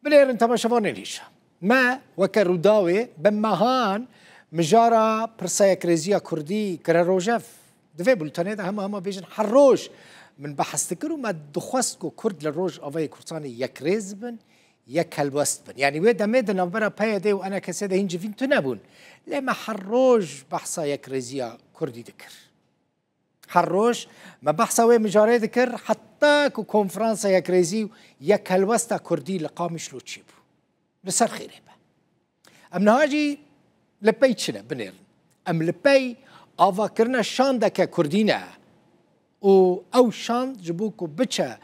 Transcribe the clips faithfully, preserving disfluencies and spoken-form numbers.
Binêrin temaşevanên hêja. Me weke Rûdawê bi mehan mijara pirsa yekrêziya Kurdî kire rojev. Di vê bultenê de hema hema bêjin her roj min behs dikir û me dixwest ku Kurd li Rojavayê Kurdistanê yekrêz bin, yek helwest bin. Yanî wê demê di navbera P Y D û E N K S de hîn civîn tune bûn. Lê me her roj behsa yekrêziya Kurdî dikir. Her roj me behsa wê mijarê dikir, heta ku konferansa yekrêzî û yekhelwesta Kurdî li Qamişlo çêbû. Li ser xêrê be. Em niha jî li pey çi ne? Binêrin. Em li pey avakirina şandeke Kurdî ne. Û ew şand ji bo ku biçe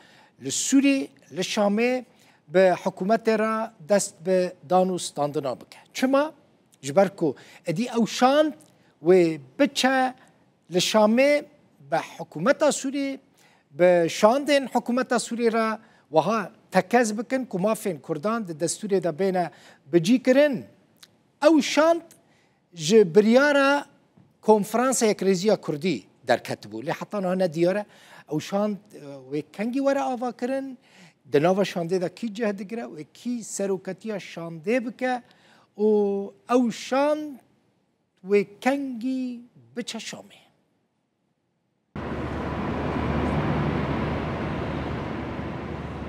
li Sûrî, li Şamê bi hikûmetê re dest bi dan û standina bike. Çima? Ji ber ku êdî ew şand wê biçe li Şamê bi hikûmeta Sûrî, bi şandên hikûmeta Sûrî re wiha tekez bikin ku mafên Kurdan di destûrê de bêne bicîkirin. Ew şand ji biryara Konferansa Yekrêziya Kurdî derketibû. Lê heta niha ne diyar e ew şand, e, wê kengî were avakirin, di nava şandê de kî cih digire, wê kî seroketiya şandê bike û ew şand wê kengî biçe Şamê.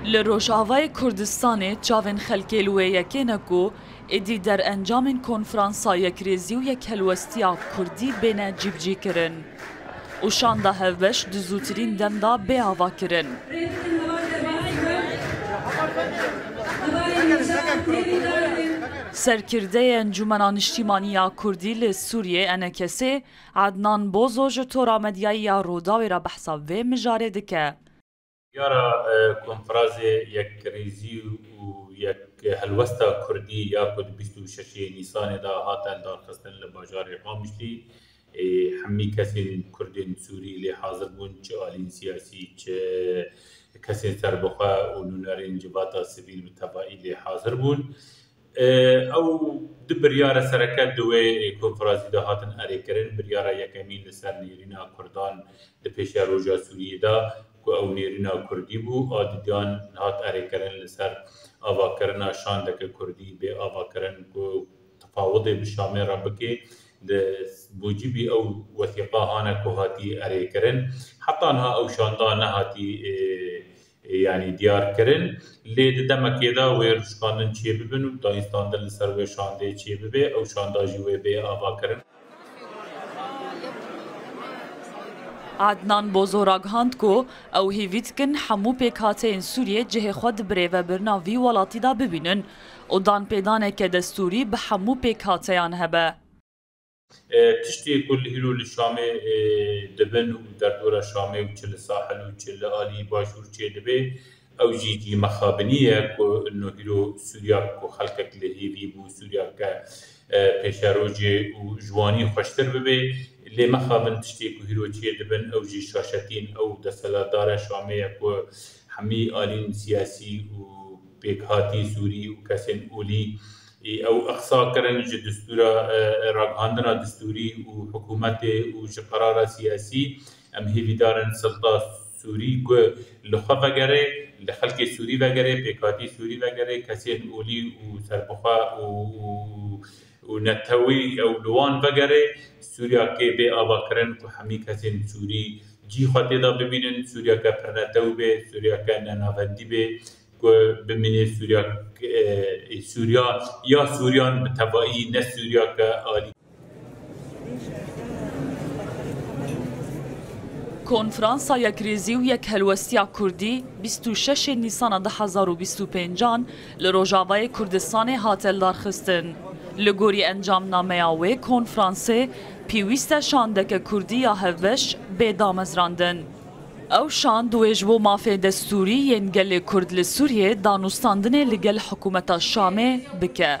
Li Rojavayê Kurdistanê çavên xelkê li wê yekê ne ku êdî derencamên Konferansa Yekrêzî û Yekhelwestiya Kurdî bêne cîbicîkirin û şanda hevbeş di zûtirîn dem de bê avakirin. Serkirdeyê Encûmena Niştîmanî ya Kurdî li Sûriyê, E N K S, Ednan Bozo ji Tora Medyayî ya Rûdawê re behsa vê mijarê dike. Diyara, e, Konferansa Yekrêzî û Yekhelwesta Kurdî ya ku di bîst û şeşê Nîsanê de hate lidarxistin li bajarê Qamişlî, ê, hemî kesên Kurdên Sûrî lê hazir bûn, çi alîn siyasî, çi kesên serbixwe û nûnerên civata sivîl bi tevayî lê hazir bûn. Ew du biryara sereke di wê konferansî de hatin erêkirin. Biryara yekemîn li ser nêrîna Kurdan di pêşeroja Sûriyê de ku ew nêrîna Kurdî bû, a didiyan hat erêkirin li ser avakirina şandeke Kurdî bê avakirin ku tefawidê bi Şamê re bike. Di mûcibî ew wesîqa hane ku hatî erêkirin. Heta niha ew şanda nehatî, e, yanî diyar kirin. Lê di demekê de wê rûşkandin çêbibin û dayînstandin li ser wê şandê çêbibe, ew şanda jî wê bê avakirin. Adnan Bozo ragihand ku ew hêvî dikin hemû pêkhateyên Sûriyê cihê xwe di birêvebirina vî welatî de bibînin û danpêdaneke destûrî bi hemû pêkhateyan hebe. Tiştê ku li hîro li Şamê dibin û derdora Şamê û çi li sahil û çi li alî başûr çêdibe, ew jî cî mexabinî ye ku no hîro Sûriya ku xelkek li hêvî bû, Sûriyake pêşerojê û ji wanî xweştir bibe. Lê mexabin tiştê ku hîro çêdibin ew jî şaşetîn ew desthilatdara Şamê ye ku hemî alîn siyasî û pêkhatî Sûrî û kesên olî ew eqsa kirin ji destûra, ragihandina destûrî û hikûmetê û ji qerara siyasî. Em hêvîdar in silta Sûrî ku li xwe vegere, li xelkê Sûrî vegere, pêkhatî Sûrî vegere, kesên olî û serbixwe û, û, û netewî ew li wan vegere. Sûriyakê bê avakirin ku hemî kesên Sûrî cî xwe tê de bibînin, Sûriyake pirnetew bê, Sûriyake nenavendî bê. Ku bimîne Sûriya, e, Sûriya ya Sûriyan bi tevayî ne Sûriyake alî. Konferansa Yekrizî û Yekhelwestiya Kurdî bîst û şeşê Nîsana du hezar û bîst û pêncan li Rojavayê Kurdistanê hate lidarxistin. Li gorî encamnameya wê konferansê, pêwîst e şandeke Kurdî ya hevbeş bê damezrandin. Ew şand wê ji bo mafê destûrî yên gelê Kurd li Sûriyê danûstandinê li gel hikûmeta Şamê bike.